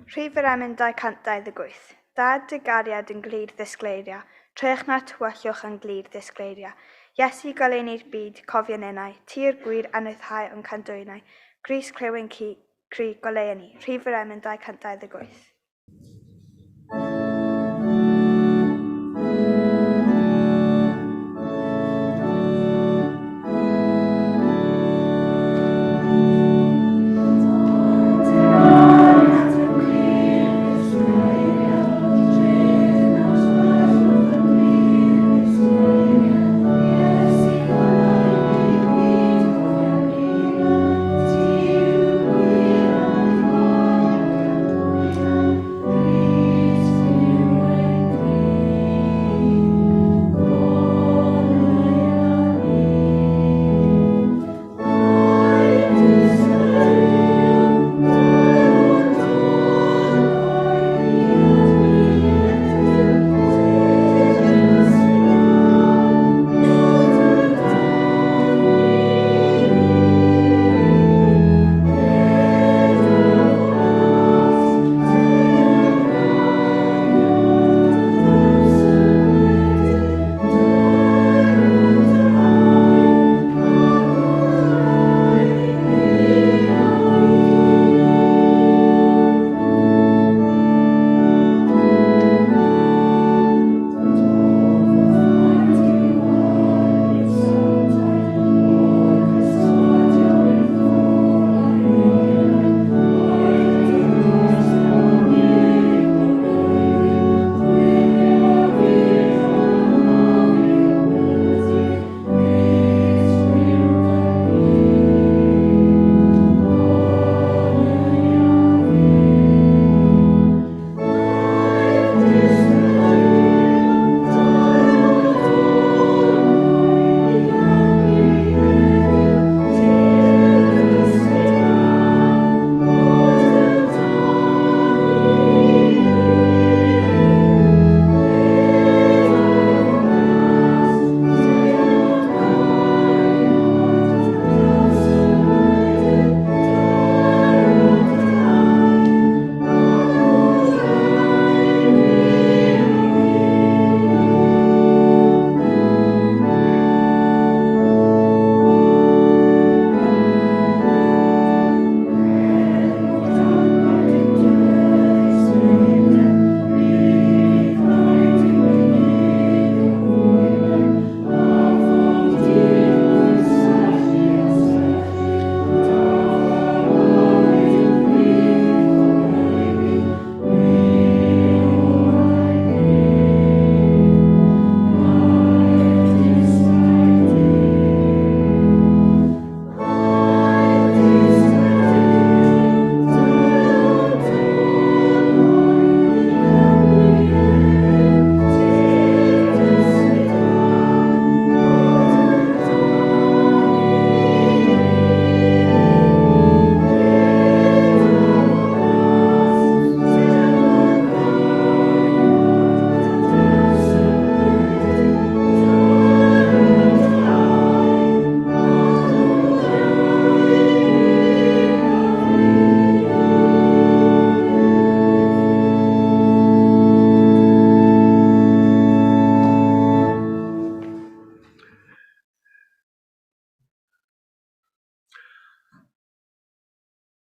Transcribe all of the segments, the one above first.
Rhif yr emyn 228. Dad dy gariad yn glir ddisgleiria, trech na tywyllwch yn glir ddisgleiria. Iesu goleuni'r byd, cofia ninnau, ti yw'r gwir anwythau o'n candwynau. Grist clyw'n cri goleuni. Rhif yr emyn 228.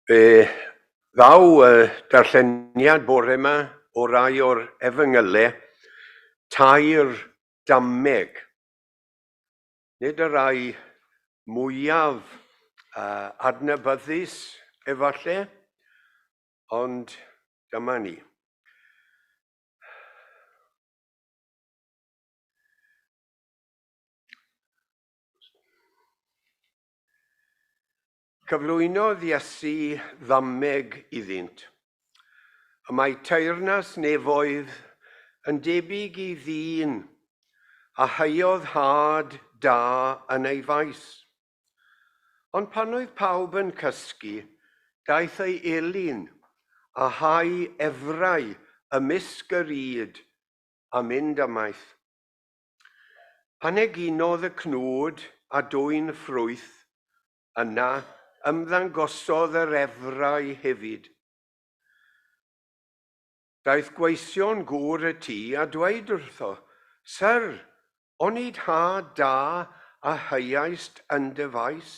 Fe ddaw y darlleniad bore yma o rai o'r efengylau tair dameg. Nid y rai mwyaf adnabyddus efallai, ond dyma ni. Cyflwynodd Iesu ddameg iddynt. Y mae teyrnas nefoedd yn debyg i ddyn a haeodd had da yn ei faes. Ond pan oedd pawb yn cysgu, daeth ei elyn a hau efrau ymysg yr ŷd a mynd ymaith. Pan eginodd y cnwd a dwyn ffrwyth, yna ymddangosodd yr efrau hefyd. Daeth gweision gŵr y tŷ a dweud wrtho, Syr, onid had da a heuaist yn dy faes?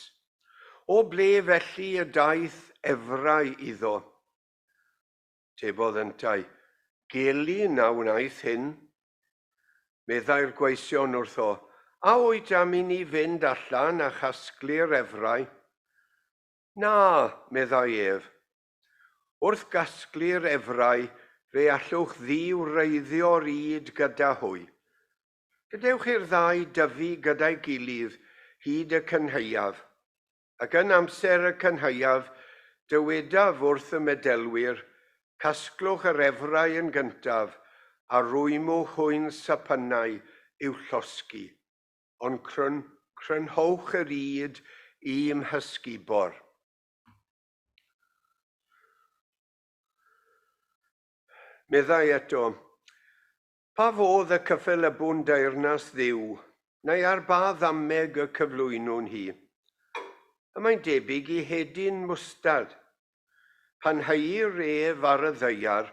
O ble felly y daeth efrau iddo? Tebodd yntau, Gelyn a wnaeth hyn. Meddai'r gweision wrtho, A wyt am i ni fynd allan a chasglu'r efrau? Na, meddai ef. Wrth gasglu'r efrau, fe allwch ddi-wreiddio'r ŷd gyda hwy. Gadewch i'r ddau dyfu gyda'i gilydd hyd y cynhaeaf. Ac yn amser y cynhaeaf, dywedaf wrth y medelwyr, Casglwch yr efrau yn gyntaf, a rwymwch hwy'n sapynnau i'w llosgi, ond crynhowch yr ŷd i'm hysgubor. Meddai eto, Pa fodd y cyffelybwn deyrnas Dduw, neu ar ba ddameg y cyflwynwn hi? Y mae'n debyg i hedyn mwstard. Pan heuir ef ar y ddaear,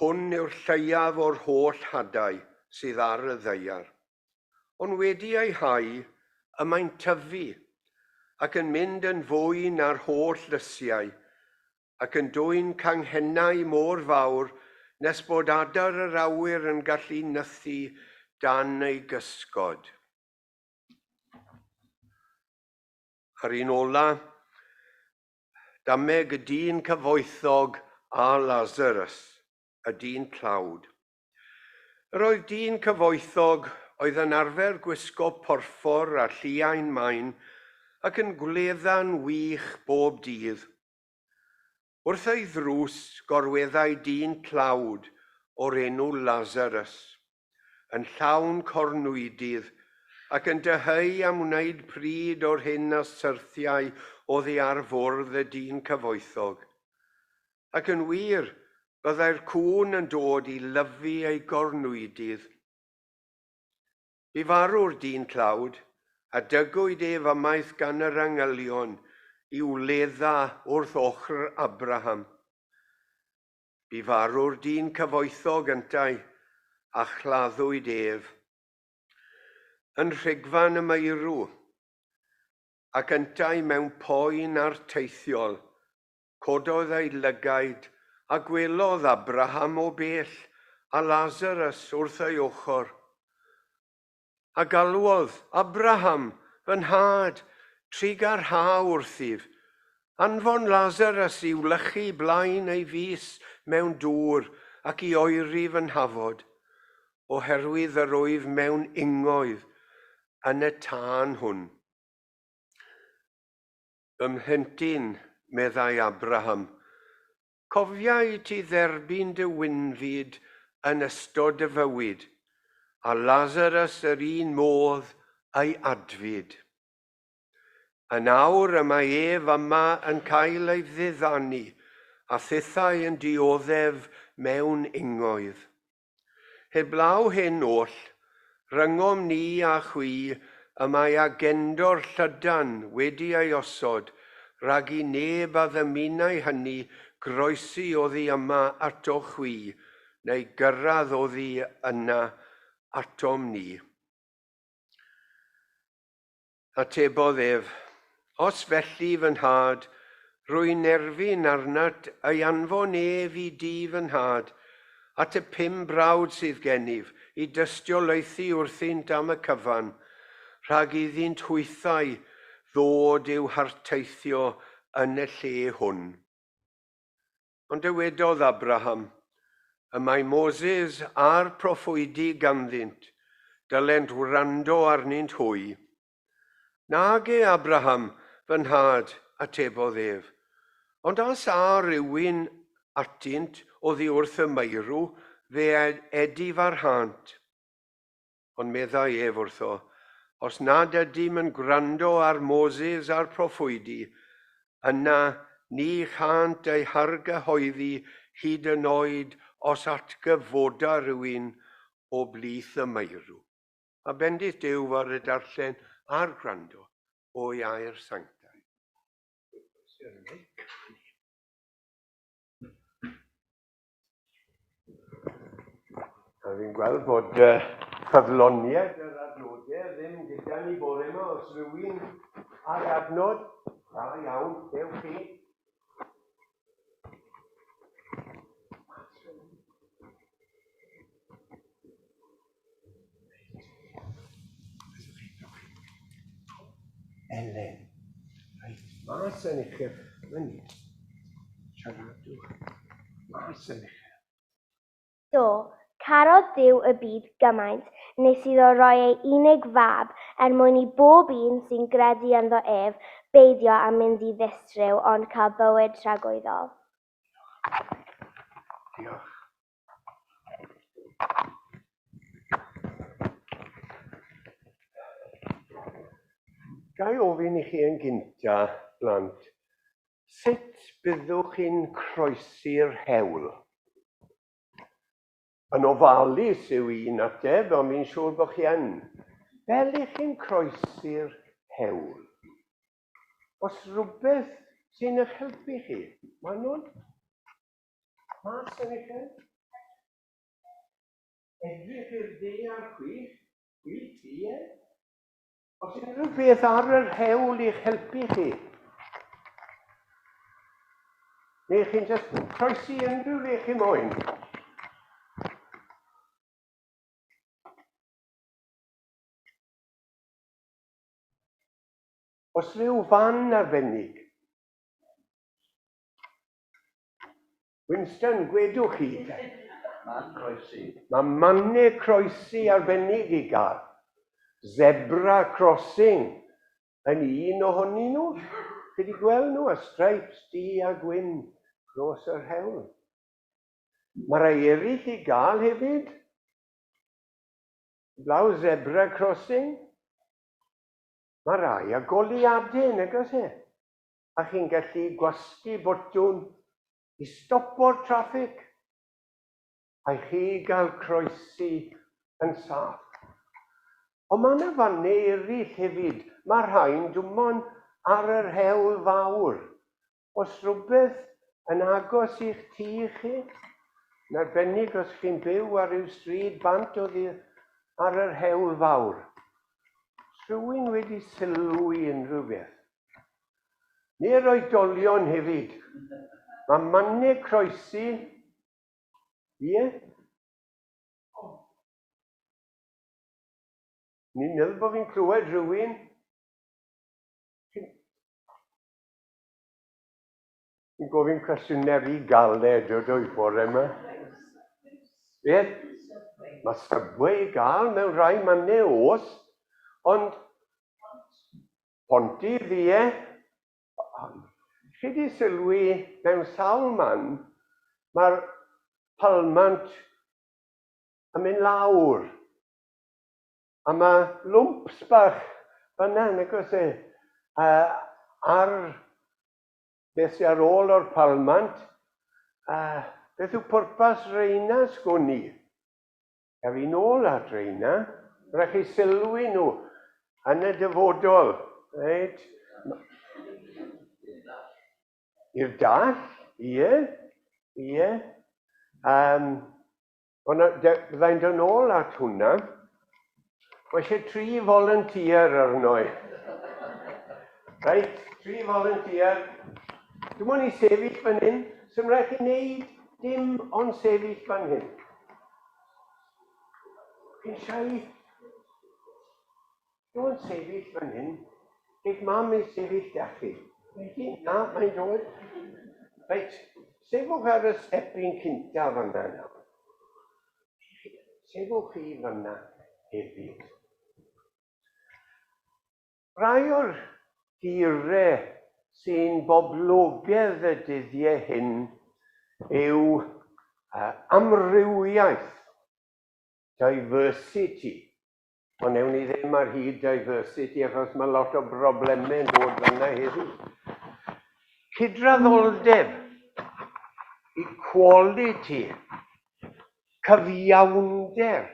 hwn yw'r lleiaf o'r holl hadau sydd ar y ddaear. Ond wedi ei hau, y mae'n tyfu, ac yn mynd yn fwy na'r holl lysiau, ac yn dwyn canghennau mor fawr nes bod adar yr awyr yn gallu nythu dan ei gysgod. A'r un ola, dameg y dyn cyfoethog a Lazarus, y dyn tlawd. Yr oedd dyn cyfoethog oedd yn arfer gwisgo porffor a lliain main ac yn gwledda'n wych bob dydd. Wrth ei ddrws gorweddai dyn tlawd o'r enw Lazarus, yn llawn cornwydydd ac yn dyheu am wneud pryd o'r hyn a syrthiai oddi ar fwrdd y dyn cyfoethog. Ac yn wir, byddai'r cŵn yn dod i lyfu ei gornwydydd. Bu farw'r dyn tlawd, a dygwyd ef ymaith gan yr angylion i wledda wrth ochr Abraham. Bu farw'r dyn cyfoethog yntau, a chladdwyd ef. Yn rhigfan y meirw, ac yntau mewn poen arteithiol, Cododd ei lygaid, a gwelodd Abraham o bell, a Lazarus wrth ei ochr. A galwodd, Abraham, fy nhad, trugarha wrthyf. Anfon Lazarus i wlychu blaen ei fys mewn dŵr ac i oeri fy nhafod, oherwydd yr wyf mewn ingoedd yn y tân hwn. Fy mhlentyn, meddai Abraham, cofia i ti dderbyn dy wynfyd yn ystod dy fywyd, a Lazarus yr un modd ei adfyd. Yn awr y mae ef yma yn cael ei ddiddanu, a thithau yn dioddef mewn ingoedd. Heblaw hyn oll, rhyngom ni a chwi y mae agendor llydan wedi ei osod, rhag i neb a ddymunai hynny groesi oddi yma atoch chwi, neu gyrraedd oddi yna atom ni. Atebodd ef, Os felly, fy nhad, rwy'n erfyn arnat ei anfon ef i dŷ fy nhad, at y pum brawd sydd gennyf, i dystiolaethu wrthynt am y cyfan, rhag iddynt hwythau ddod i'w harteithio yn y lle hwn. Ond dywedodd Abraham, Y mae Moses a'r proffwydi ganddynt, dylent wrando arnynt hwy. Nage, Abraham, fy nhad, atebodd ef, ond os â rhywun atynt oddi wrth y meirw, fe edifarhânt. Ond meddai ef wrtho, Os nad ydym yn gwrando ar Moses a'r proffwydi, yna ni chânt eu hargyhoeddi hyd yn oed os atgyfoda rhywun o blith y meirw. A bendith Duw ar y darllen a'r gwrando o'i air sanctaidd. Fi'n gweld bod ffyddloniaid yr adnodau ddim gyda ni bore yma. Os rhywun ag adnod, da iawn, dewch chi. Elen. Reit, mas yn uchel. Fyny. Siaradwch. Mas yn uchel. Do, carodd Duw y byd gymaint nes iddo roi ei unig fab er mwyn i bob un sy'n gredu ynddo ef beidio â mynd i ddistryw ond cael bywyd tragwyddol. Diolch. Ga i ofyn i chi yn gynta, blant, sut byddwch chi'n croesi'r hewl? Yn ofalus yw un ateb, ond fi'n siŵr bod chi yn. Fel i chi'n croesi'r hewl? Os rhywbeth sy'n eich helpu chi, Manon? Mas yn eich help? Edrych i'r dde a'r chwith, chwith, ie? Os unrhyw beth ar yr hewl i'ch helpu chi, neu chi'n just croesi unrhyw le chi moyn. Os rhyw fan arbennig. Winston, gwedwch chi te. Man croesi. Mae mannau croesi arbennig i gael. Zebra crossing yn un ohonyn nhw. Chi wedi gweld nhw, a stripes du a gwyn dros yr hewl. Mae rhai eraill i gael hefyd. Blaw zebra crossing. Mae rhai a goleuadau, nag oes e? A chi'n gallu gwasgu botwm i stopo'r traffig a i chi gael croesi yn saff. Ond mae yna fannau eraill hefyd. Mae rhai'n dwmon ar yr hewl fawr. Os rhywbeth yn agos i'ch tŷ chi, yn arbennig os chi'n byw ar ryw stryd bant oddi ar yr hewl fawr. Rhywun wedi sylwi unrhyw beth. Neu'r oedolion hefyd. Mae mannau croesi. Ie? Ni'n meddwl bod fi'n clywed rhywun. Fi'n gofyn cwestiynau rhy galed o dwy bore yma. Beth? Mae subway i gael mewn rhai mannau oes, ond Pontydd, ie. Chi di sylwi mewn sawl man, mae'r palmant yn mynd lawr. A mae lwmps bach fan'na, nag oes e, ar beth sy'n ar ôl o'r palmant. Beth yw pwrpas reina, sgwn i? Gaf i nôl at reina. Rhaid chi sylwi nhw yn y dyfodol. Reit? I'r dall, ie, ie. Ond byddai'n dod nôl at hwnna. Mae eisiau 3 volunteer arno i. Reit, 3 volunteer. Dim ond i sefyll fan hyn. Sym rhaid chi wneud dim ond sefyll fan hyn. Chi'n siai. Dim ond sefyll fan hyn. Eich mam i sefyll da chi. Reit, na, mae'n dod. Reit, sefwch ar y stepyn cynta fan'na nawr. Sefwch chi fan'na hefyd. Rhai o'r geiriau sy'n boblogaidd y dyddiau hyn yw amrywiaeth, diversity. Ond newn ni ddim ar hyd diversity achos mae lot o broblemau'n dod fan'na hefyd. Cydraddoldeb, equality, cyfiawnder,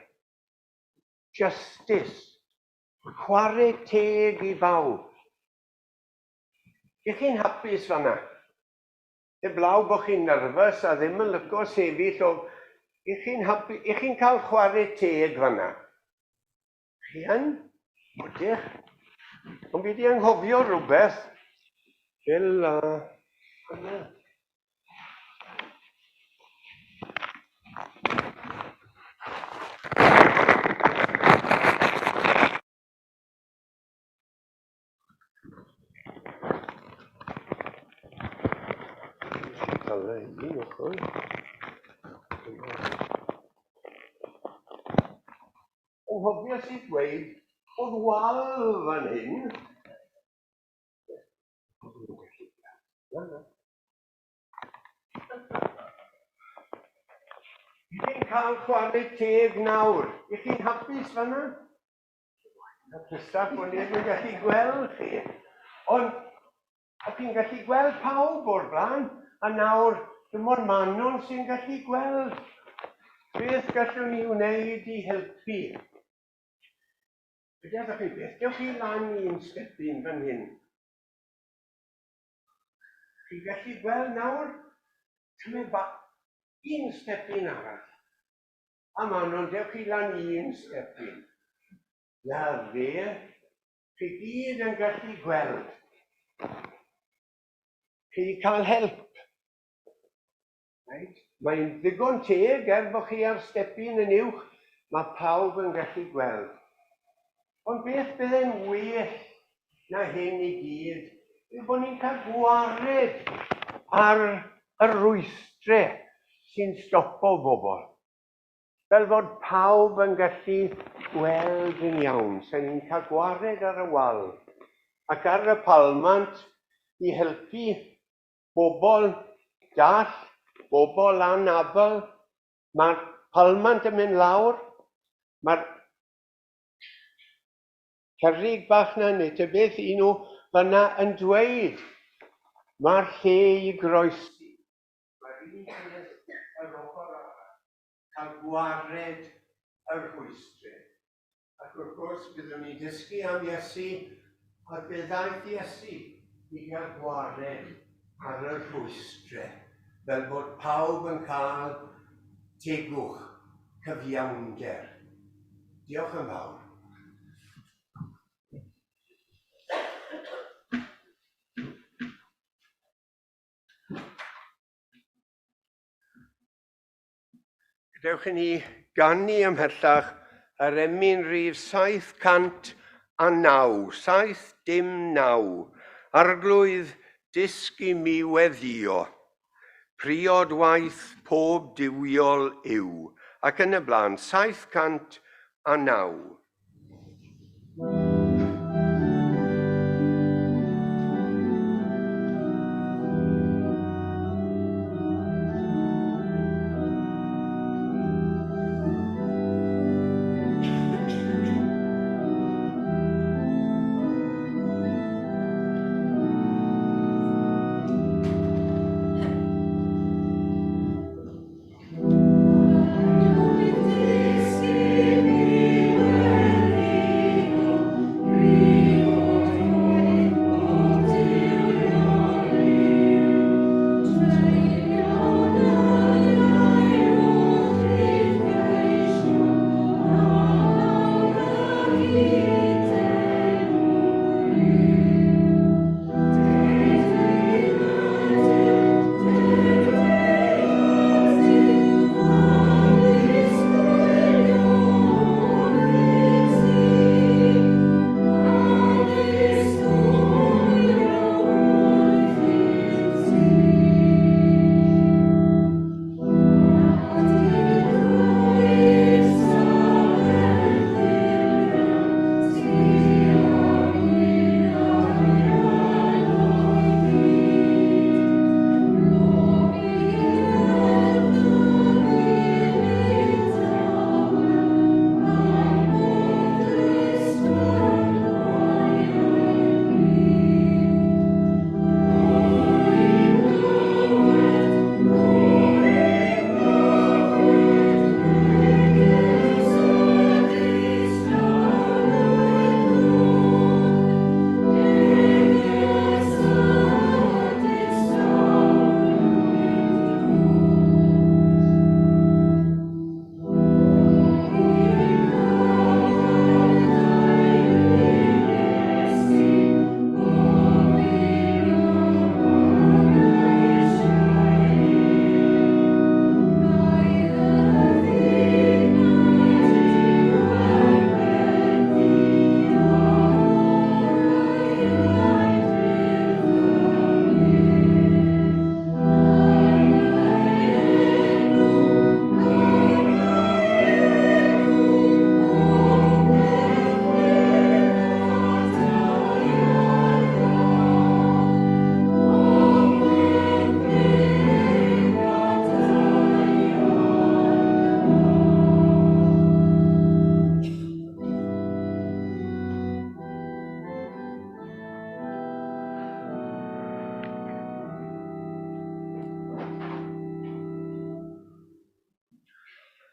justice, chwarae teg i bawb. Ych chi'n hapus fan'na? Heblaw bod chi'n nervous a ddim yn lyco sefyll o I chi'n hapu, i chi'n cael chwarae teg fanna? Chi yn? Odych. Ond fi wedi anghofio rhywbeth. Fel a... Yna. Cael un ochr. Anghofies i dweud oedd wal fan hyn. Na, na. I chi'n cael chwarae teg nawr. I chi'n hapus fanna? Na tristach bod neb yn gallu gweld chi. Ond o'ch chi'n gallu gweld pawb o'r blaen, a nawr dim ond Manon sy'n gallu gweld. Beth gallwn ni wneud i helpu? Dewch chi beth, dewch chi lan un stepyn fan hyn. Chi'n gallu gweld nawr? Tymed ba un stepyn arall. A Manon, dewch chi lan un stepyn. Na fe, chi gyd yn gallu gweld. Chi cael help. Right? Mae'n ddigon teg, er bod chi ar stepyn yn uwch, mae pawb yn gallu gweld. Ond beth bydde'n well na hyn i gyd yw bod ni'n cael gwared ar y rwystre sy'n stopo bobl. Fel fod pawb yn gallu gweld yn iawn, sy'n ni'n cael gwared ar y wal ac ar y palmant i helpu bobl dall, bobl anabl. Mae'r palmant yn mynd lawr, mae'r cerrig bach na neu ta beth i nhw fyna yn dweud mae'r lle i groesi. Mae'r un peth yr ochr arall, cael gwared y rhwystrau. Ac wrth gwrs, byddwn ni'n dysgu am Iesu, ac fe ddaeth Iesu i gael gwared ar y rhwystrau, fel bod pawb yn cael tegwch, cyfiawnder. Diolch yn fawr. Gadewch i ni ganu ymhellach yr emyn rhif 709, 709. Arglwydd, dysg i mi weddio. Priod waith pob duwiol yw. Ac yn y blaen, 709. Arglwydd, dysg i mi weddio.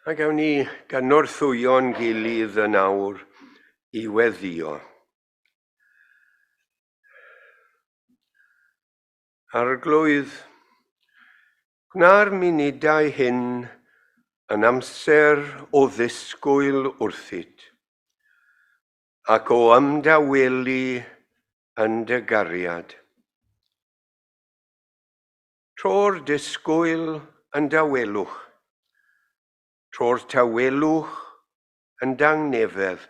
A gawn ni gynorthwyo'n gilydd yn awr i weddio. Arglwydd, gwna'r munudau hyn yn amser o ddisgwyl wrthyt, ac o ymdawelu yn dy gariad. Tro'r disgwyl yn dawelwch, tro'r tawelwch yn dangnefedd,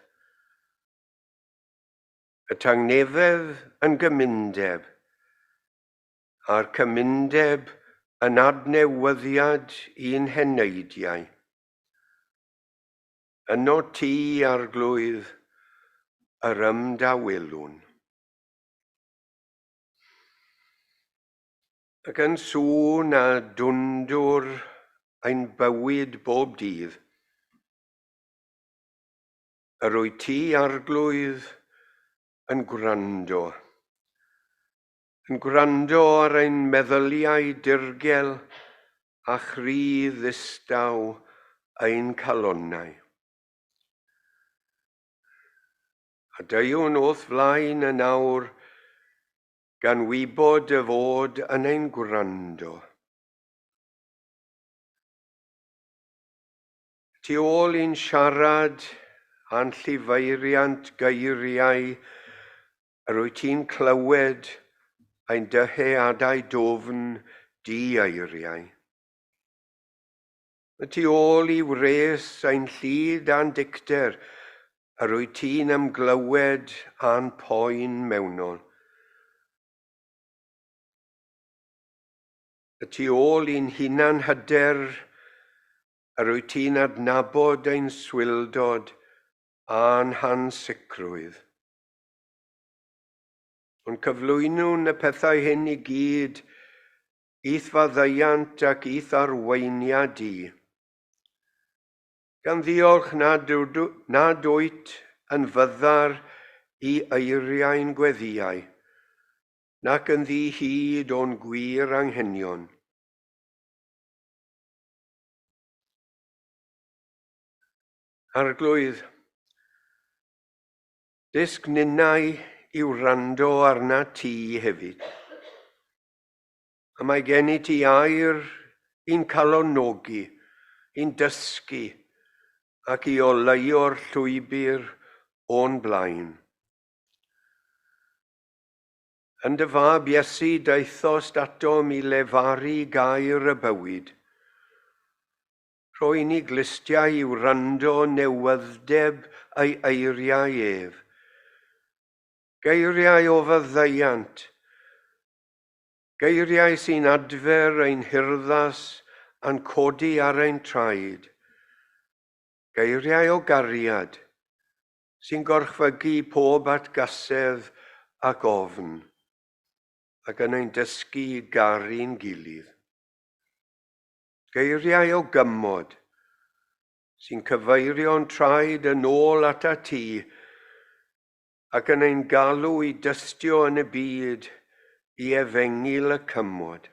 y tangnefedd yn gymundeb, a'r cymundeb yn adnewyddiad i'n heneidiau. Yno ti, Arglwydd, yr ymdawelwn. Ac yn sŵn a dwndwr ein bywyd bob dydd, yr wyt ti, Arglwydd, yn gwrando. Yn gwrando ar ein meddyliau dirgel a chri ddistaw ein calonnau. A deuwn o'th flaen yn awr gan wybod dy fod yn ein gwrando. Tu ôl i'n siarad a'n llifeiriant geiriau, yr wyt ti'n clywed ein dyheadau dwfn di-eiriau. Y tu ôl i wres ein llid a'n dicter, yr wyt ti'n ymglywed â'n poen mewnol. Y tu ôl i'n hunan hyder, yr wyt ti'n adnabod ein swildod a'n hansicrwydd. Ond cyflwynwn y pethau hyn i gyd i'th faddeuant ac i'th arweiniad di. Gan ddiolch nad, nad wyt yn fyddar i eiriau'n gweddïau, nac yn ddi-hid o'n gwir anghenion. Arglwydd, dysg ninnau i wrando arna ti hefyd. A mae gen i ti air i'n calonogi, i'n dysgu ac i oleuo'r llwybr o'n blaen. Yn dy fab Iesu daethost atom i lefaru gair y bywyd. Rho i ni glustiau i wrando newyddeb ei eiriau ef. Geiriau o faddeuant, geiriau sy'n adfer ein hurddas a'n codi ar ein traed. Geiriau o gariad sy'n gorchfygu pob atgasedd ac ofn, ac yn ein dysgu i garu'n gilydd. Geiriau o gymod sy'n cyfeirio'n traed yn ôl atat ti ac yn ein galw i dystio yn y byd i efengyl y cymod.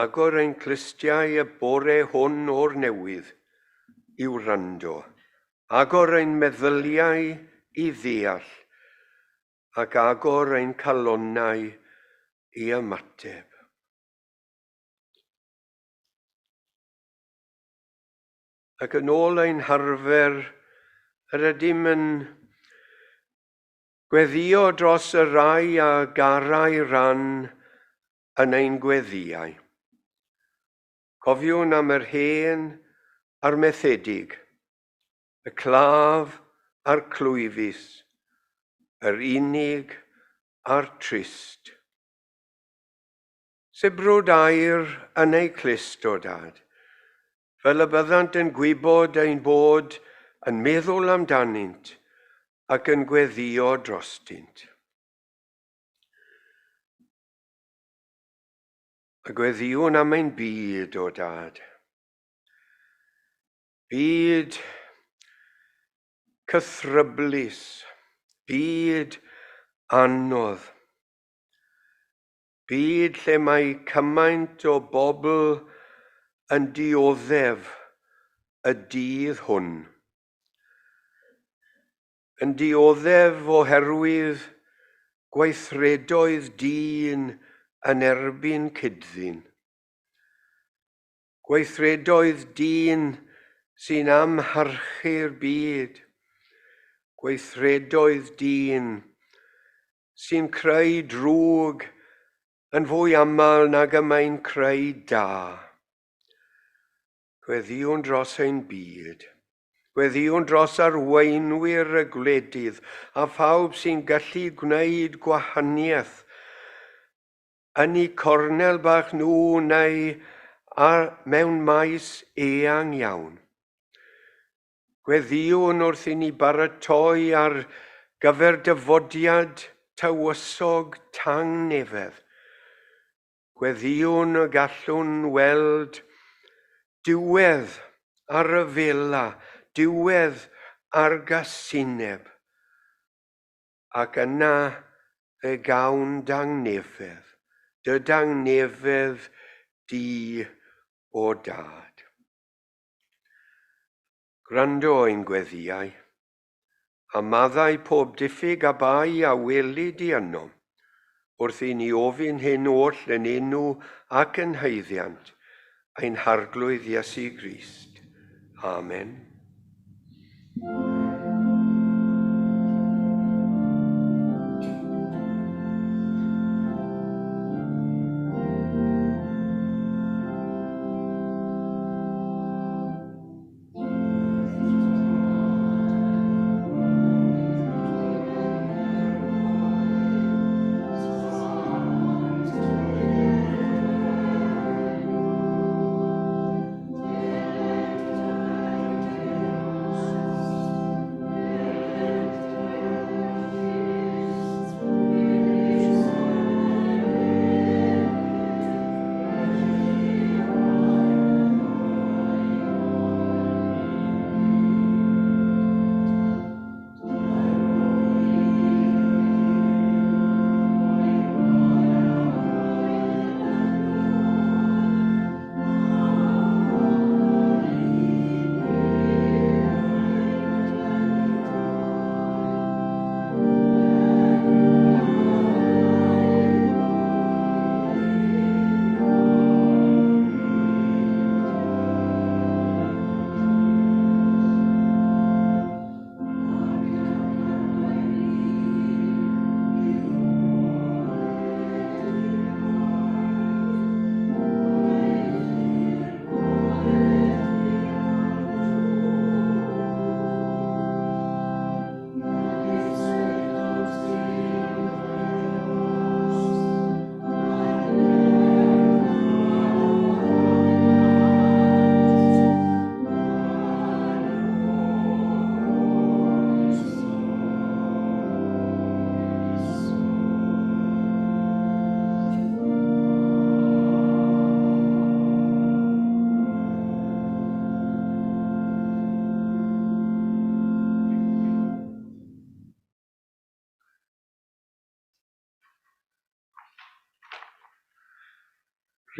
Agor ein clustiau y bore hwn o'r newydd i wrando. Agor ein meddyliau i ddeall ac agor ein calonnau i ymateb. Ac yn ôl ein harfer, yr ydym yn gweddïo dros y rhai a garai ran yn ein gweddïau. Cofiwn am yr hen a'r methedig, y claf a'r clwyfus, yr unig a'r trist. Sibrwd air yn eu clust, o Dad, fel y byddant yn gwybod ein bod yn meddwl amdanynt ac yn gweddïo drostynt. A gweddïwn am ein byd, o Dad. Byd cythryblus, byd anodd. Byd lle mae cymaint o bobl yn dioddef y dydd hwn. Yn dioddef oherwydd gweithredoedd dyn yn erbyn cyd-ddyn. Gweithredoedd dyn sy'n amharchu'r byd. Gweithredoedd dyn sy'n creu drwg yn fwy aml nag y mae'n creu da. Gweddïwn dros ein byd. Gweddïwn dros arweinwyr y gwledydd a phawb sy'n gallu gwneud gwahaniaeth yn eu cornel bach nhw neu mewn maes eang iawn. Gweddïwn wrth i ni baratoi ar gyfer dyfodiad tywysog tangnefedd. Gweddïwn y gallwn weld diwedd ar y fela, diwedd ar gasineb, ac yna fe gawn dangnefedd, dy dangnefedd di o dad. Gwrando ein gweddïau, a maddau pob diffyg a bai a weli di yno, wrth i ni ofyn hyn oll yn enw ac yn haeddiant ein Harglwydd Iesu Grist. Amen.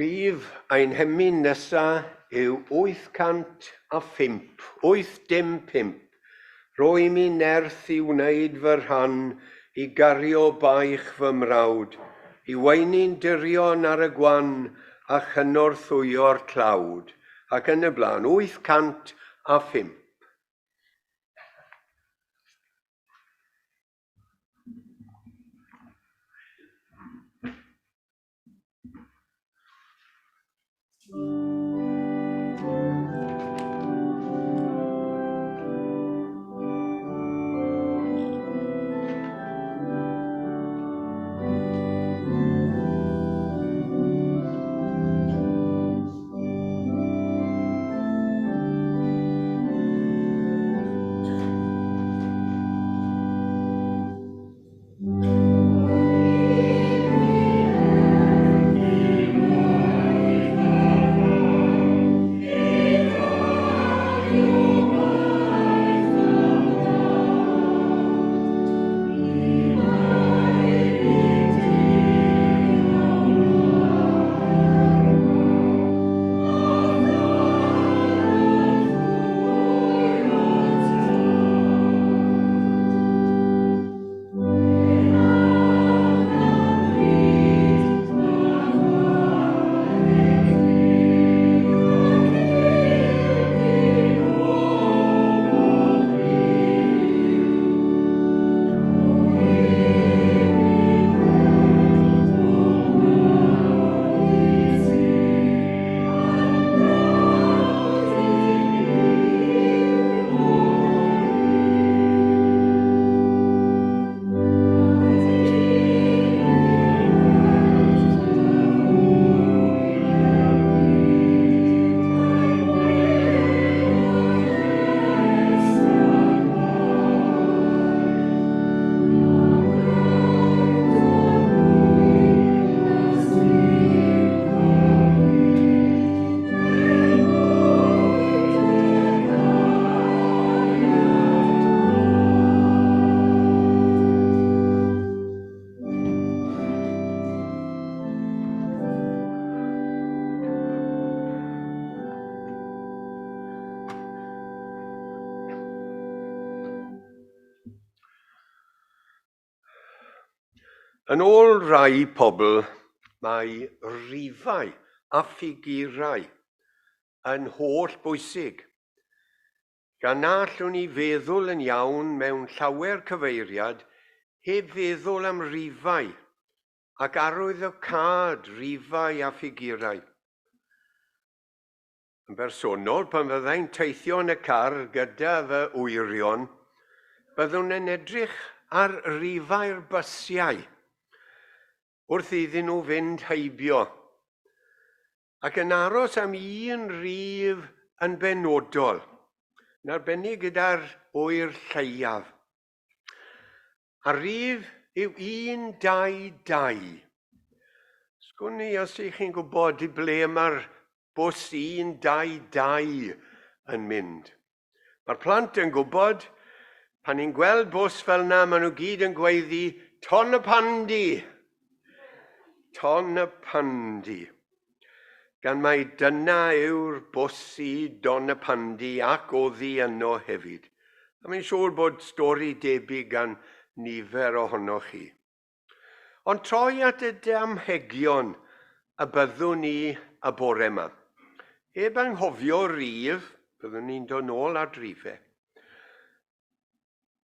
Rhif ein hemyn nesaf yw 805, 85. Roi mi nerth i wneud fy rhan, i gario baich fy mrawd, i weini'n dirion ar y gwan a chynorthwyo'r tlawd, ac yn y blaen, 805. Yn ôl rai pobl, mae rifau a ffigurau yn holl bwysig, gan na allwn ni feddwl yn iawn mewn llawer cyfeiriad heb feddwl am rifau ac arwyddocâd rifau a ffigurau. Yn bersonol, pan fyddai'n teithio yn y car gyda fy wyrion, byddwn yn edrych ar rifau'r bysiau wrth iddyn nhw fynd heibio, ac yn aros am un rif yn benodol, yn arbennig gyda'r ŵyr lleiaf. A'r rif yw 122. Sgwn i os ych chi'n gwybod i ble mae'r bws 122 yn mynd. Mae'r plant yn gwybod, pan ni'n gweld bws fel yna, maen nhw gyd yn gweiddi, Tonypandy! Tonypandy. Gan mai dyna yw'r bws i Donypandy ac oddi yno hefyd. A mi'n siŵr bod stori debyg gan nifer ohonoch chi. Ond troi at y damhegion y byddwn ni y bore yma. Heb anghofio rif, byddwn ni'n dod nôl at rifau.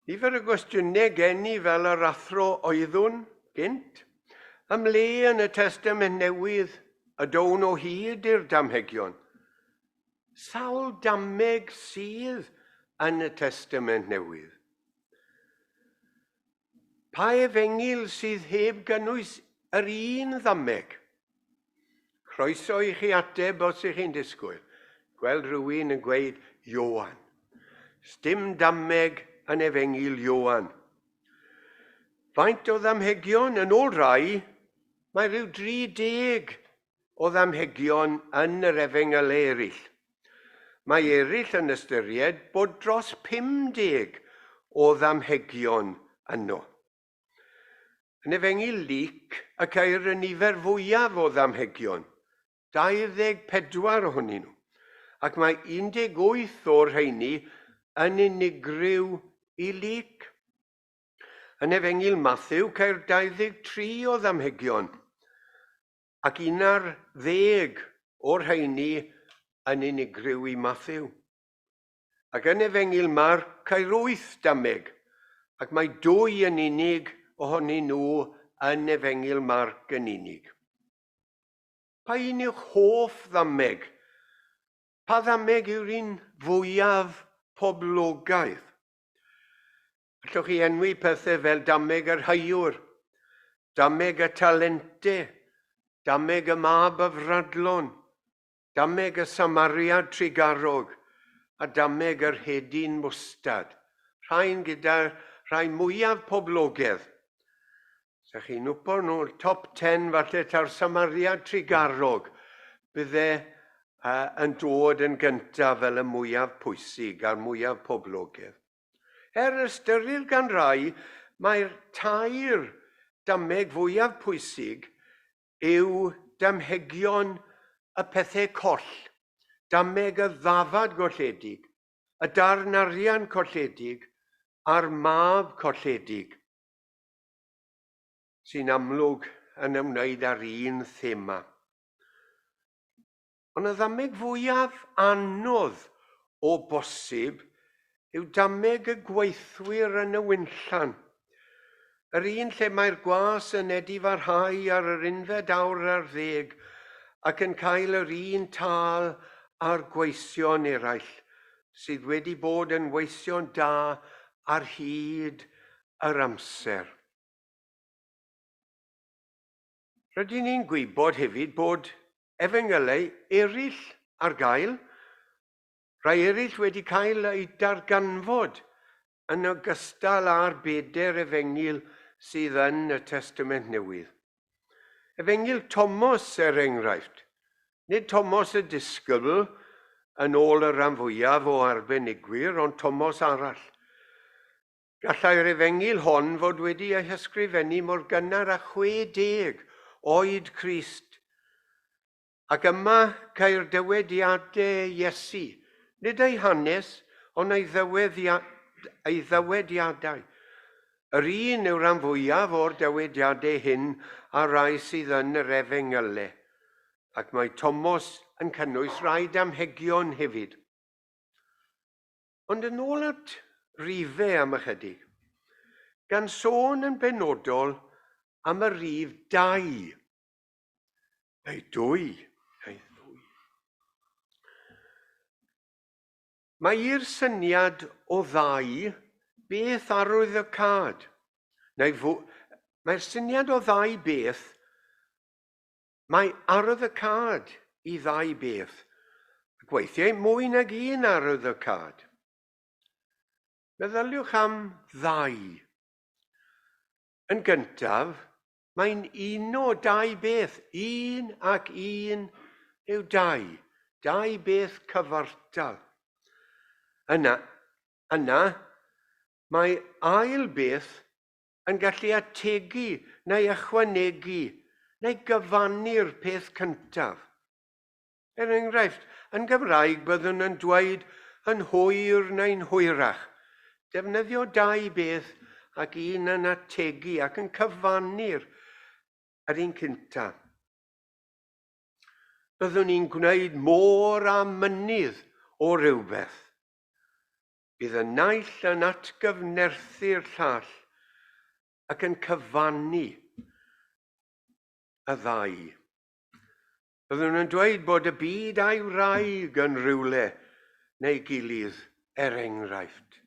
Nifer y gwestiynau gen i fel yr athro oeddwn gynt, ymhle yn y Testament Newydd y down o hyd i'r damhegion? Sawl dameg sydd yn y Testament Newydd? Pa efengyl sydd heb gynnwys yr un ddameg? Croeso i chi ateb os ych chi'n disgwyl gweld rhywun yn gweud Ioan. Sdim dameg yn efengyl Ioan. Faint o ddamhegion? Yn ôl rai, mae rhyw 30 o ddamhegion yn yr efengylau eraill. Mae eraill yn ystyried bod dros 50 o ddamhegion yno. Yn Efengyl Luc y ceir y nifer fwyaf o ddamhegion, 24 ohonyn nhw, ac mae 18 o'r rheini yn unigryw i Luc. Yn Efengyl Mathew ceir 23 o ddamhegion, ac 11 o'r rheini yn unigryw i Mathew. Ac yn Efengyl Marc ceir wyth dameg, ac mae dwy yn unig ohonyn nhw yn Efengyl Marc yn unig. Pa un yw'ch hoff ddameg? Pa ddameg yw'r un fwyaf poblogaidd? Allwch chi enwi pethau fel dameg yr haiwr, dameg y talente, dameg y mab afradlon, Dameg y Samariad trugarog a dameg yr hedyn mwstad, rhain gyda'r rhai mwyaf poblogedd. Sa chi'n wybod nhw'r top 10 falle ta'r Samariad trugarog bydde uh, yn dod yn gyntaf fel y mwyaf pwysig a'r mwyaf poblogedd. Er ystyrir gan rai mae'r tair dameg fwyaf pwysig yw damhegion y pethau coll, dameg y ddafad golledig, y darn arian colledig a'r mab colledig, sy'n amlwg yn ymwneud â'r un thema. Ond y ddameg fwyaf anodd o bosib yw dameg y gweithwyr yn y winllan. Yr un lle mae'r gwas yn edifarhau ar yr unfed awr ar ddeg ac yn cael yr un tâl â'r gweision eraill sydd wedi bod yn weision da ar hyd yr amser. Rydyn ni'n gwybod hefyd bod efengylau eraill ar gael, rhai eraill wedi cael eu darganfod yn ogystal â'r bedair efengyl sydd yn y Testament Newydd. Efengyl Tomos, er enghraifft. Nid Tomos y disgybl, yn ôl y rhan fwyaf o arbenigwyr, ond Tomos arall. Gallai'r efengyl hon fod wedi ei hysgrifennu mor gynnar â 60 oed Crist. Ac yma ceir dywediadau Iesu, nid ei hanes, ond ei, ei ddywediadau. Yr un yw'r rhan fwyaf o'r dywediadau hyn a rai sydd yn yr Efengylau, ac mae Tomos yn cynnwys rhai damhegion hefyd. Ond yn ôl at rifau am ychydig, gan sôn yn benodol am y rif 2, neu 2, neu 2. Mae i'r syniad o ddau beth arwyddocâd, neu fw, mae'r syniad o ddau beth, mae arwyddocâd i ddau beth, ac weithiau mwy nag un arwyddocâd. Meddyliwch am ddau. Yn gyntaf, mae'n uno dau beth, un ac un yw dau, dau beth cyfartal. Yna, yna, mae ail beth yn gallu ategu neu ychwanegu neu gyfannu'r peth cyntaf. Er enghraifft, yn Gymraeg byddwn yn dweud yn hwyr neu'n hwyrach. Defnyddio dau beth ac un yn ategu ac yn cyfannu'r yr un cyntaf. Byddwn ni'n gwneud môr a mynydd o rywbeth. Bydd y naill yn atgyfnerthu'r llall ac yn cyfannu y ddau. Byddwn yn dweud bod y byd a'i wraig yn rhywle neu gilydd, er enghraifft.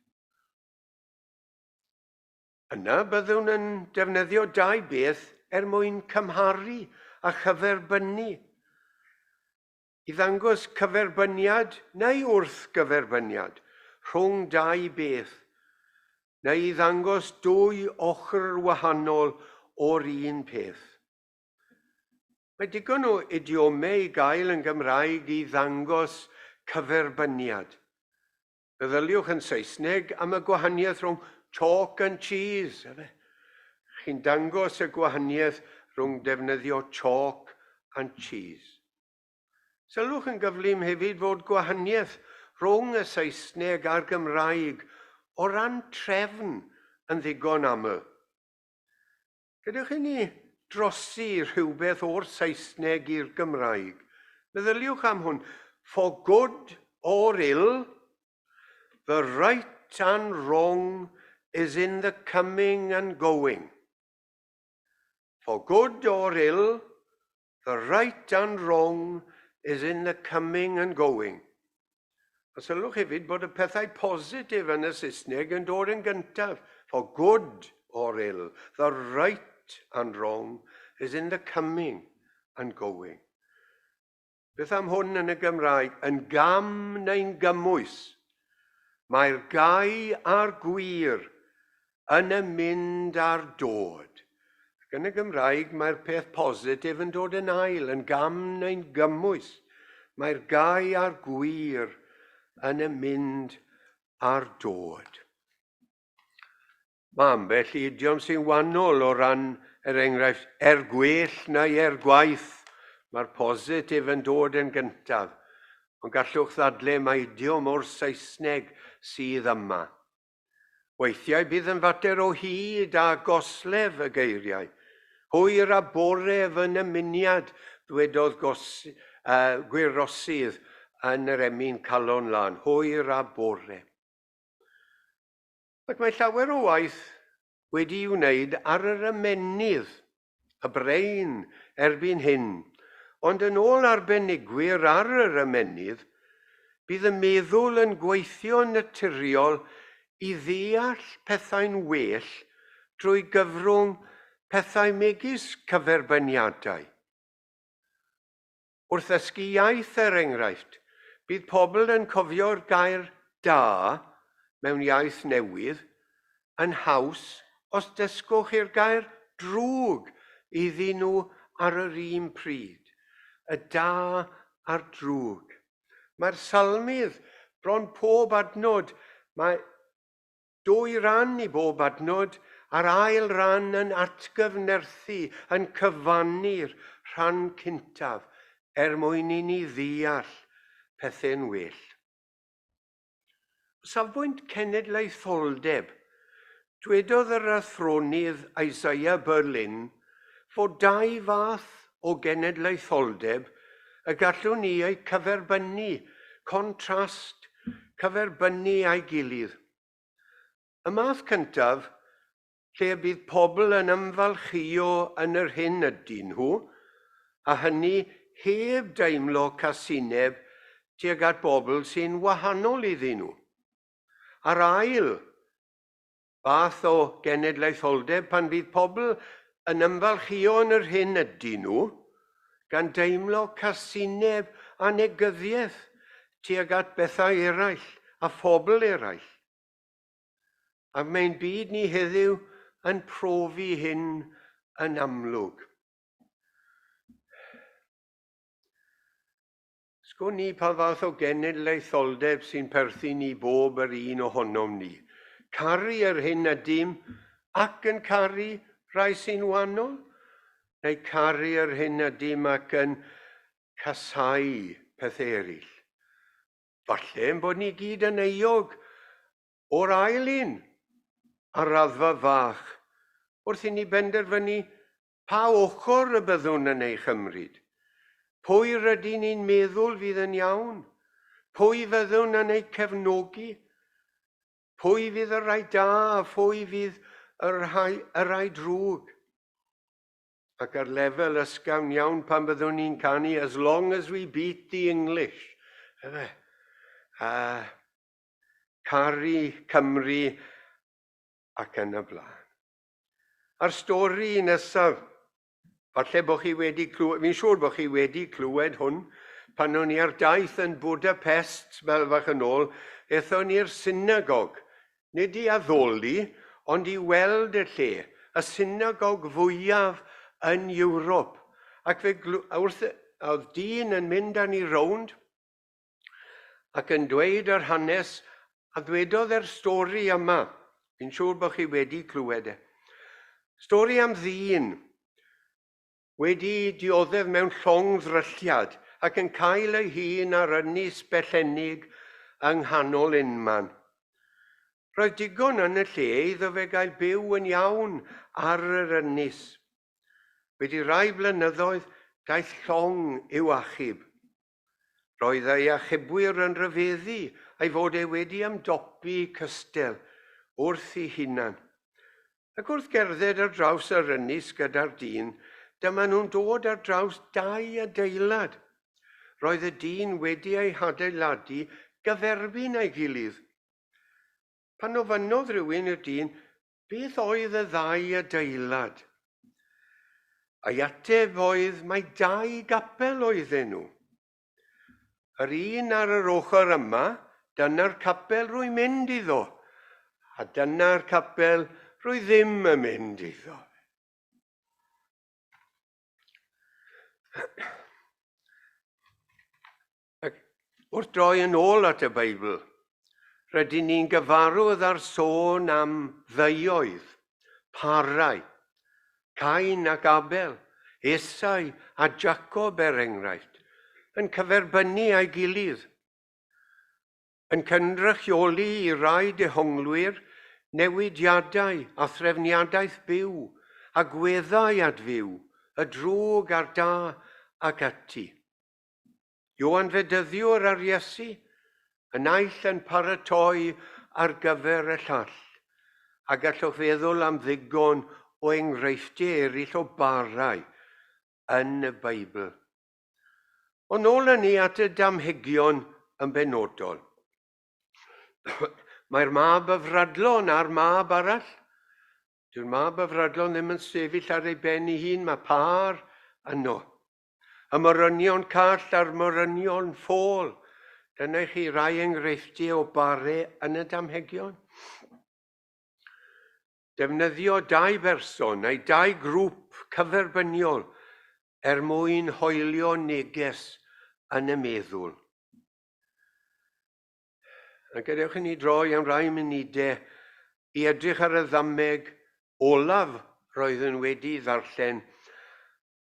Yna byddwn yn defnyddio dau beth er mwyn cymharu a chyferbynnu. I ddangos cyferbyniad neu wrthgyferbyniad rhwng dau beth, neu i ddangos dwy ochr wahanol o'r un peth. Mae digon o idiomau i gael yn Gymraeg i ddangos cyferbyniad. Meddyliwch yn Saesneg am y gwahaniaeth rhwng chalk and cheese. Efe? Chi'n dangos y gwahaniaeth rhwng defnyddio chalk and cheese. Sylwch yn gyflym hefyd fod gwahaniaeth rhwng y Saesneg a'r Gymraeg o ran trefn yn ddigon aml. Gadewch i ni drosi rhywbeth o'r Saesneg i'r Gymraeg. Meddyliwch am hwn. For good or ill, the right and wrong is in the coming and going. For good or ill, the right and wrong is in the coming and going. A sylwch hefyd bod y pethau positif yn y Saesneg yn dod yn gyntaf. For good or ill, the right and wrong is in the coming and going. Beth am hwn yn y Gymraeg? Yn gam neu'n gymwys. Mae'r gau a'r gwir yn y mynd a'r dod. Ac yn y Gymraeg mae'r peth positif yn dod yn ail, yn gam neu'n gymwys. Mae'r gau a'r gwir yn y mynd a'r dod. Mae ambell i idiom sy'n wahanol o ran, er enghraifft, er gwell neu er gwaeth. Mae'r positif yn dod yn gyntaf. Ond gallwch ddadle mae idiom o'r Saesneg sydd yma. Weithiau bydd yn fater o hyd a goslef y geiriau. Hwyr a bore fy nymuniad, ddwedodd Gwyrosydd yn yr emyn Calon Lân. Hwyr a bore. Ac mae llawer o waith wedi'i wneud ar yr ymennydd, y brain, erbyn hyn. Ond yn ôl arbenigwyr ar yr ymennydd, bydd y meddwl yn gweithio'n naturiol i ddeall pethau'n well drwy gyfrwng pethau megis cyferbyniadau. Wrth ddysgu iaith, er enghraifft, bydd pobl yn cofio'r gair da mewn iaith newydd yn haws os dysgwch chi'r gair drwg iddyn nhw ar yr un pryd. Y da a'r drwg. Mae'r salmydd bron pob adnod, mae dwy ran i bob adnod, a'r ail ran yn atgyfnerthu, yn cyfannu'r rhan cyntaf er mwyn i ni ddeall pethau'n well. O safbwynt cenedlaetholdeb, Dwedodd yr athronydd Isaiah Berlin fod dau fath o genedlaetholdeb y gallwn ni eu cyferbynnu, contrast, cyferbynnu â'i gilydd. Y math cyntaf, lle y bydd pobl yn ymfalchïo yn yr hyn ydyn nhw, a hynny heb deimlo casineb tuag at bobl sy'n wahanol iddyn nhw. A'r ail fath o genedlaetholdeb pan fydd pobl yn ymfalchïo yn yr hyn ydyn nhw, gan deimlo casineb a negyddiaeth tuag at bethau eraill a phobl eraill. Ac mae'n byd ni heddiw yn profi hyn yn amlwg. Sgwn i pa fath o genedlaetholdeb sy'n perthyn i bob yr un ohonom ni. Caru yr hyn ydym ac yn caru rhai sy'n wahanol? Neu caru yr hyn ydym ac yn casáu pethau eraill? Falle ein bod ni gyd yn euog o'r ail un ar raddfa fach wrth i ni benderfynu Pa ochr y byddwn yn ei chymryd? Pwy rydyn ni'n meddwl fydd yn iawn? Pwy fyddwn yn eu cefnogi? Pwy fydd y rhai da a phwy fydd y rhai, y rhai drwg? Ac ar lefel ysgafn iawn pan byddwn ni'n canu "As long as we beat the English". Efe? Caru Cymru ac yn y blaen. A'r stori nesaf, falle bod chi wedi clywed, fi'n siŵr bod chi wedi clywed hwn, pan o'n i ar daith yn Budapest fel fach yn ôl, aethon ni'r synagog, nid i addoli, ond i weld y lle, y synagog fwyaf yn Ewrop. Ac fe wrth, oedd dyn yn mynd â ni rownd, ac yn dweud yr hanes a ddwedodd e'r stori yma. Fi'n siŵr bod chi wedi clywed e. Stori am ddyn wedi dioddef mewn llong ddrylliad ac yn cael ei hun ar ynys bellennig yng nghanol unman. Roedd digon yn y lle iddo fe gael byw yn iawn ar yr ynys. Wedi rhai blynyddoedd, daeth llong i'w achub. Roedd ei achubwyr yn rhyfeddu ei fod e wedi ymdopi cystel wrth ei hunan. Ac wrth gerdded ar draws yr ynys gyda'r dyn, dyma nhw'n dod ar draws dau adeilad. Roedd y dyn wedi eu hadeiladu gyferbyn â'i gilydd. Pan ofynnodd rhywun i'r dyn beth oedd y ddau adeilad, ei ateb oedd mai dau gapel oedden nhw. Yr un ar yr ochr yma, dyna'r capel rwy'n mynd iddo, a dyna'r capel rwy ddim yn mynd iddo. Ac wrth droi yn ôl at y Beibl, rydyn ni'n gyfarwydd â'r sôn am ddeuoedd, parau, Cain ac Abel, Esau a Jacob er enghraifft, yn cyferbynnu â'i gilydd, yn cynrychioli i rai dehonglwyr newidiadau a threfniadaeth byw, agweddau at fyw, y drwg a'r da ac ati. Ioan Fedyddiwr a'r Iesu, y naill yn paratoi ar gyfer y llall, a gallwch feddwl am ddigon o enghreifftiau eraill o barau yn y Beibl. Ond nôl â ni at y damhegion yn benodol. Mae'r mab y fradlon a'r mab arall. Dyw'r mab y fradlon ddim yn sefyll ar ei ben ei hun, mae pâr yno. Y morynion call a'r morynion ffôl. Dyna i chi rai enghreifftiau o bare yn y damhegion. Defnyddio dau berson neu dau grŵp cyferbyniol er mwyn hoelio neges yn y meddwl. A gadewch i ni droi am rai munudau i edrych ar y ddameg olaf roeddwn wedi ddarllen,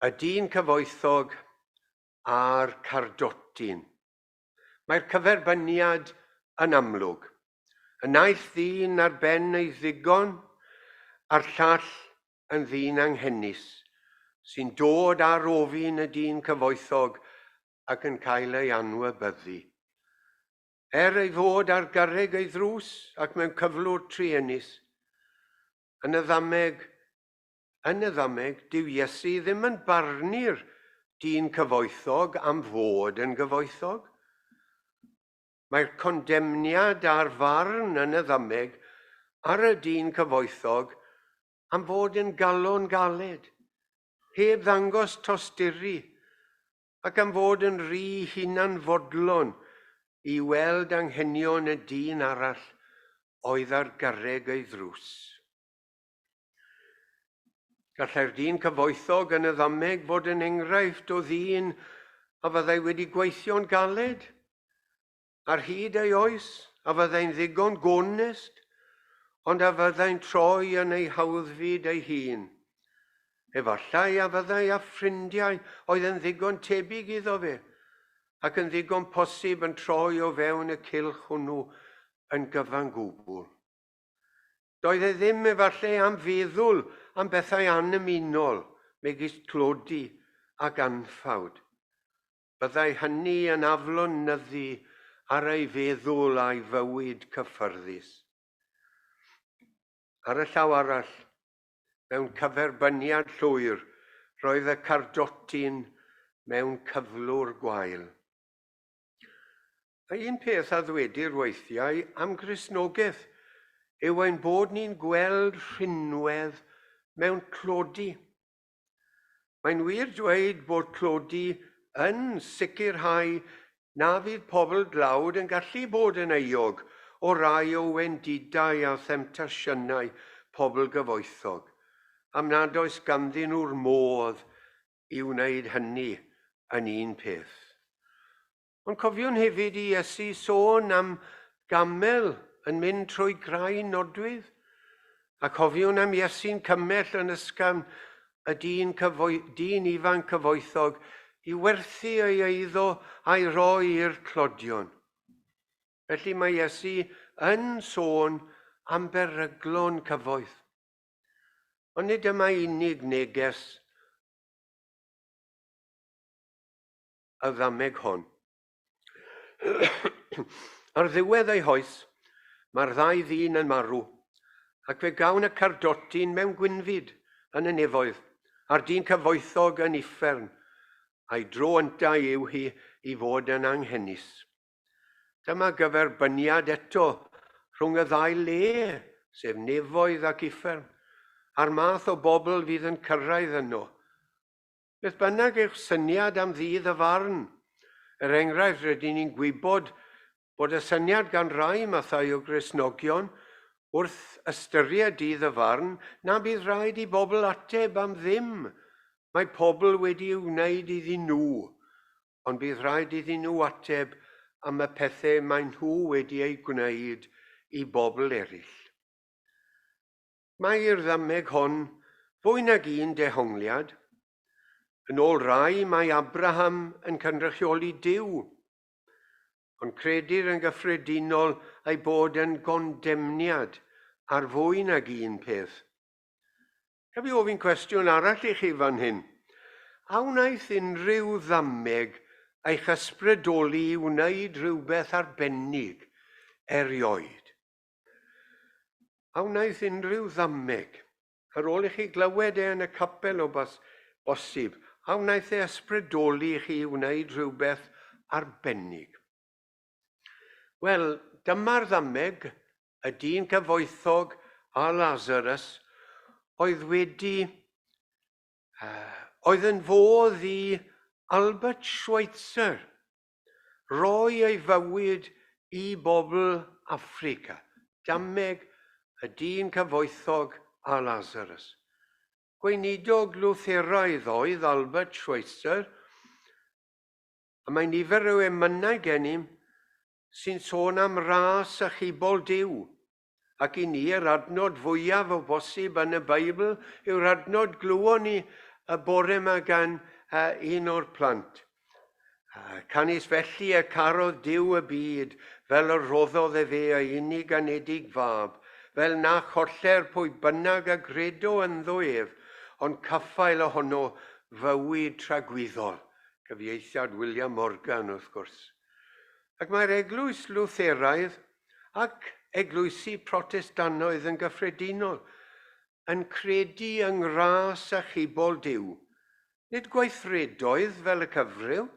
y dyn cyfoethog a'r cardotyn. Mae'r cyferbyniad yn amlwg. Y naill ddyn ar ben ei ddigon, a'r llall yn ddyn anghenus, sy'n dod ar ofyn y dyn cyfoethog ac yn cael ei anwybyddu. Er ei fod ar garreg ei ddrws ac mewn cyflwr truenus, yn y ddameg, yn y ddameg, dyw Iesu ddim yn barnu'r dyn cyfoethog am fod yn gyfoethog. Mae'r condemniad a'r farn yn y ddameg ar y dyn cyfoethog am fod yn galon galed, heb ddangos tosturi, ac am fod yn rhy hunanfodlon i weld anghenion y dyn arall oedd ar garreg ei ddrws. Gallai'r dyn cyfoethog yn y ddameg fod yn enghraifft o ddyn a fyddai wedi gweithio'n galed ar hyd ei oes, a fyddai'n ddigon gonest, ond a fyddai'n troi yn ei hawddfyd ei hun. Efallai a fyddai â ffrindiau oedd yn ddigon tebyg iddo fe, ac yn ddigon posib yn troi o fewn y cylch hwnnw yn gyfan gwbl. Doedd e ddim efallai am feddwl am bethau annymunol, megis tlodi ac anffawd. Byddai hynny yn aflonyddu ar ei feddwl a'i fywyd cyffyrddus. Ar y llaw arall, mewn cyferbyniad llwyr, roedd y cardotyn mewn cyflwr gwael. A un peth a ddwedir weithiau am Gristnogaeth yw ein bod ni'n gweld rhinwedd mewn tlodi. Mae'n wir dweud bod tlodi yn sicrhau na fydd pobl dlawd yn gallu bod yn euog o rai o wendidau a themtasiynau pobl gyfoethog, am nad oes ganddyn nhw'r modd i wneud hynny yn un peth. Ond cofiwn hefyd i Iesu sôn am gamel yn mynd trwy graen nodwydd, a cofiwn am Iesu'n cymell yn ysgafn y dyn, dyn ifanc cyfoethog i werthu ei eiddo a'i roi i'r tlodion. Felly mae Iesu yn sôn am beryglon cyfoeth. Ond nid dyma unig neges y ddameg hon. Ar ddiwedd ei hoes, mae'r ddau ddyn yn marw, ac fe gawn y cardotyn mewn gwynfyd yn y nefoedd, a'r dyn cyfoethog yn uffern, a'i dro yntau yw hi i fod yn anghenus. Dyma gyferbyniad eto rhwng y ddau le, sef nefoedd ac uffern, a'r math o bobl fydd yn cyrraedd yno. Beth bynnag eich syniad am ddydd y farn, er enghraifft, rydyn ni'n gwybod bod y syniad gan rai mathau o Gristnogion wrth ystyried dydd y farn na bydd rhaid i bobl ateb am ddim mae pobl wedi ei wneud iddyn nhw, ond bydd rhaid iddyn nhw ateb am y pethau maen nhw wedi eu gwneud i bobl eraill. Mae i'r ddameg hon fwy nag un dehongliad. Yn ôl rai, mae Abraham yn cynrychioli Duw, ond credir yn gyffredinol ei bod yn gondemniad ar fwy nag un peth. Gaf i ofyn cwestiwn arall i chi fan hyn? A wnaeth unrhyw ddameg eich ysbrydoli i wneud rhywbeth arbennig erioed? A wnaeth unrhyw ddameg, ar ôl i chi glywed e yn y capel o bos bosib, a wnaeth e ysbrydoli chi i wneud rhywbeth arbennig? Wel, dyma'r ddameg, y dyn cyfoethog a Lazarus, oedd wedi, oedd yn fodd i Albert Schweitzer roi ei fywyd i bobl Affrica. Dameg, y dyn cyfoethog a Lazarus. Gweinidog Lutheraidd oedd Albert Schweitzer, a mae nifer o emynau gennym sy'n sôn am ras achubol Duw. Ac i ni, yr adnod fwyaf o bosib yn y Beibl yw'r adnod glywon ni y bore yma gan un o'r plant. Canys felly y carodd Duw y byd, fel y rhoddodd efe ei unig anedig fab, fel na choller pwy bynnag a gredo ynddo ef, ond caffael ohono fywyd tragwyddol. Cyfieithiad William Morgan, wrth gwrs. Ac mae'r eglwys Lutheraidd ac eglwysi Protestannaidd yn gyffredinol yn credu yng ngras achubol Duw, nid gweithredoedd fel y cyfryw.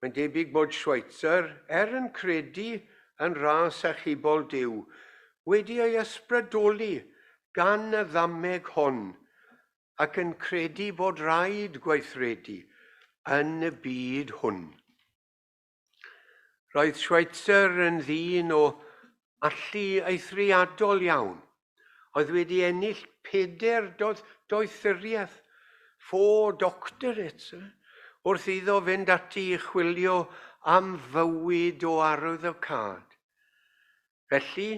Mae'n debyg bod Schweitzer, er yn credu yn ras achubol Duw, wedi ei ysbrydoli gan y ddameg hon ac yn credu bod rhaid gweithredu yn y byd hwn. Roedd Schweitzer yn ddyn o allu eithriadol iawn, oedd wedi ennill 4 doethuriaeth, 4 doctorates, wrth iddo fynd ati i chwilio am fywyd o arwyddocâd. Felly,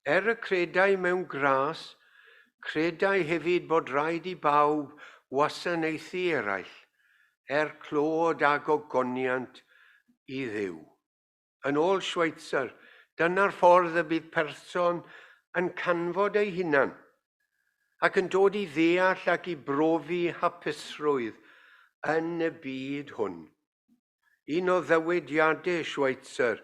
er y credai mewn gras, credai hefyd bod rhaid i bawb wasanaethu eraill, er clod a gogoniant i Dduw. Yn ôl Schweitzer, dyna'r ffordd y bydd person yn canfod ei hunan ac yn dod i ddeall ac i brofi hapusrwydd yn y byd hwn. Un o ddywediadau Schweitzer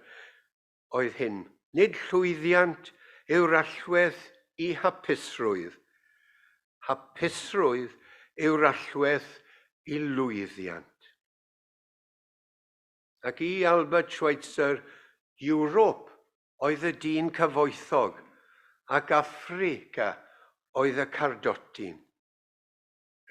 oedd hyn: nid llwyddiant yw'r allwedd i hapusrwydd, hapusrwydd yw'r allwedd i lwyddiant. Ac i Albert Schweitzer, Ewrop oedd y dyn cyfoethog ac Affrica oedd y cardotyn.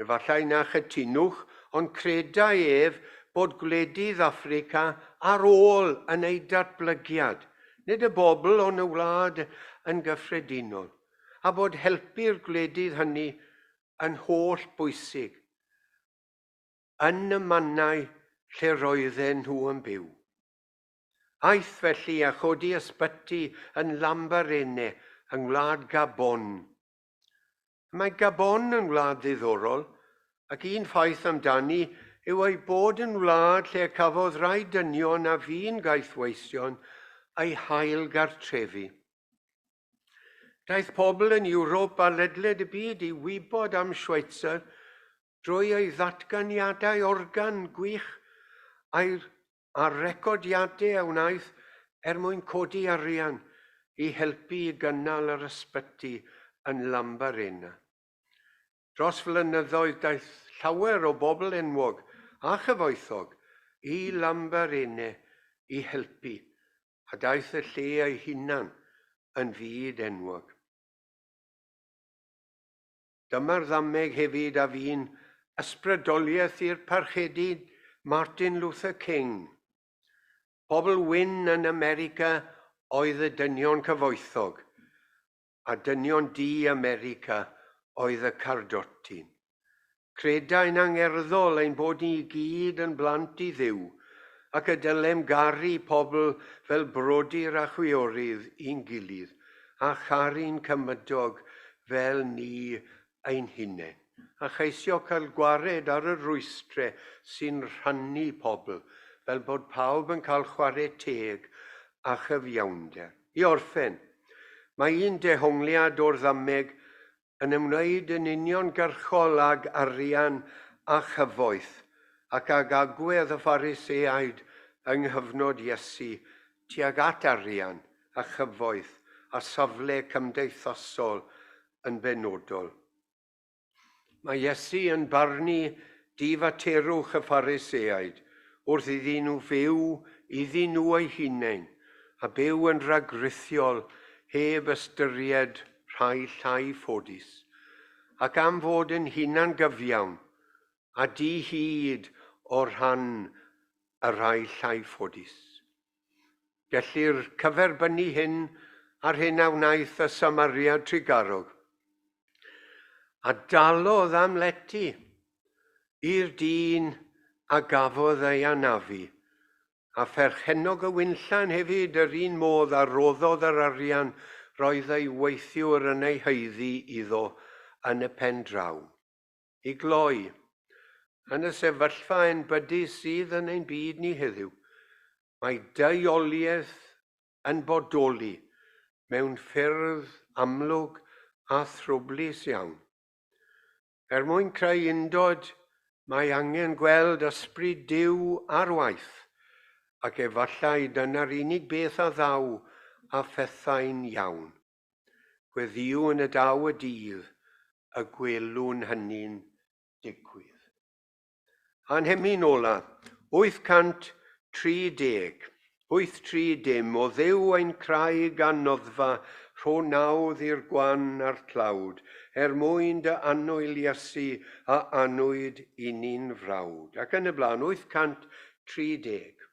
Efallai na chytunwch, ond credai ef bod gwledydd Affrica ar ôl yn ei datblygiad, nid y bobl ond y wlad yn gyffredinol, a bod helpu'r gwledydd hynny yn holl bwysig yn y mannau lle roedden nhw yn byw. Aeth felly a chodi ysbyty yn Lambarene yng ngwlad Gabon. Mae Gabon yn wlad ddiddorol, ac un ffaith amdani yw ei bod yn wlad lle cafodd rai dynion a fu'n gaethweision eu hail gartrefi. Daeth pobl yn Ewrop a ledled y byd i wybod am Schweitzer drwy ei ddatganiadau organ gwych a'i a'r recordiadau a wnaeth er mwyn codi arian i helpu i gynnal yr ysbyty yn Lambarena. Dros flynyddoedd daeth llawer o bobl enwog a chyfoethog i Lambarene i helpu, a daeth y lle ei hunan yn fyd enwog. Dyma'r ddameg hefyd a fu'n ysbrydoliaeth i'r parchedig Martin Luther King. Pobl wyn yn America oedd y dynion cyfoethog, a dynion du America oedd y cardotyn. Credai'n angerddol ein bod ni i gyd yn blant i Dduw, ac y dylem garu pobl fel brodyr a chwiorydd i'n gilydd, a charu'n cymydog fel ni ein hunain, a cheisio cael gwared ar y rwystre sy'n rhannu pobl, fel bod pawb yn cael chwarae teg a chyfiawnder. I orffen, mae un dehongliad o'r ddameg yn ymwneud yn uniongyrchol ag arian a chyfoeth, ac ag agwedd y Phariseaid yng nghyfnod Iesu tuag at arian a chyfoeth a safle cymdeithasol yn benodol. Mae Iesu yn barnu difaterwch y Phariseaid wrth iddyn nhw fyw iddyn nhw eu hunain a byw yn rhagrithiol heb ystyried rhai llai ffodus, ac am fod yn hunan gyfiawn a di-hid o rhan y rhai llai ffodus. Gellir cyferbynnu hyn â'r hyn a wnaeth y Samariad trugarog, a dalodd am lety i'r dyn a gafodd ei anafu, a pherchennog y winllan hefyd yr un modd a roddodd yr arian roedd ei weithiwr yn ei haeddu iddo yn y pen draw. I gloi, yn y sefyllfa enbydus sydd yn ein byd ni heddiw, mae deuoliaeth yn bodoli mewn ffyrdd amlwg a thrwblus iawn. Er mwyn creu undod, mae angen gweld ysbryd Duw ar waith, ac efallai dyna'r unig beth a ddaw a phethau'n iawn. Gweddïwn y daw y dydd y gwelwn hynny'n digwydd. A'n hemyn ola, 830, 830, o Dduw ein craig a noddfa, rho nawdd i'r gwan a'r tlawd, er mwyn dy annwyl Iesu a anwyd i ni'n frawd. Ac yn y blaen, 830.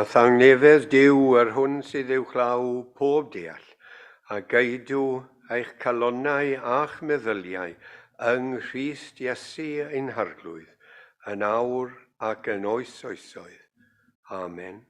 A thangnefedd Duw yr hwn sydd uwchlaw pob deall, a geidw eich calonnau a'ch meddyliau yng Nghrist Iesu ein Harglwydd, yn awr ac yn oes oesoedd. Amen.